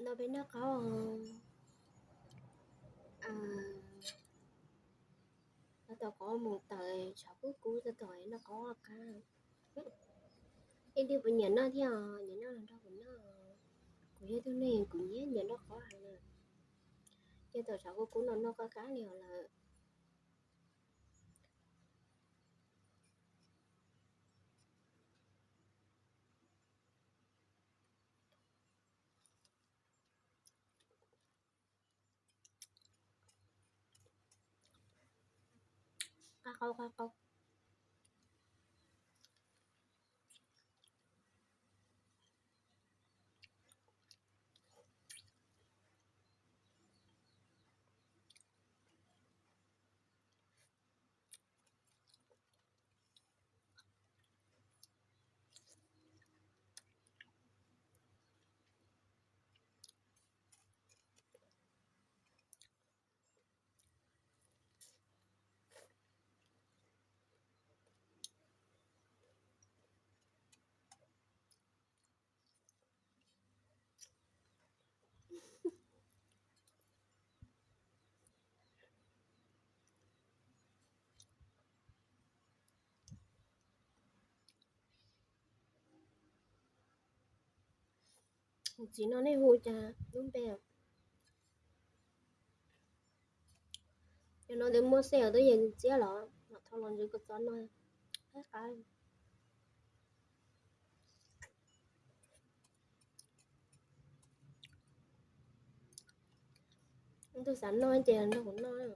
No peb noj qaub, tau tom qab mus tawm tshav kub kub tau tom noj qaub qab. Ib tug puas nyiam noj thiab os, nyiam noj los nrog kuv noj. Kuv yog tug neeg kuv nyiam nyiam noj qaub heev na. Ces tau tshav kub kub no noj qab qab li os lawm. Qab qaub, qab qaub. Tus txiv no nej hu cas lub npe? Cov no twb muaj xej os, twb yog txiab los mam thau los ntsws kua txob no qab qab. Tus xav noj ces nrog kuv noj.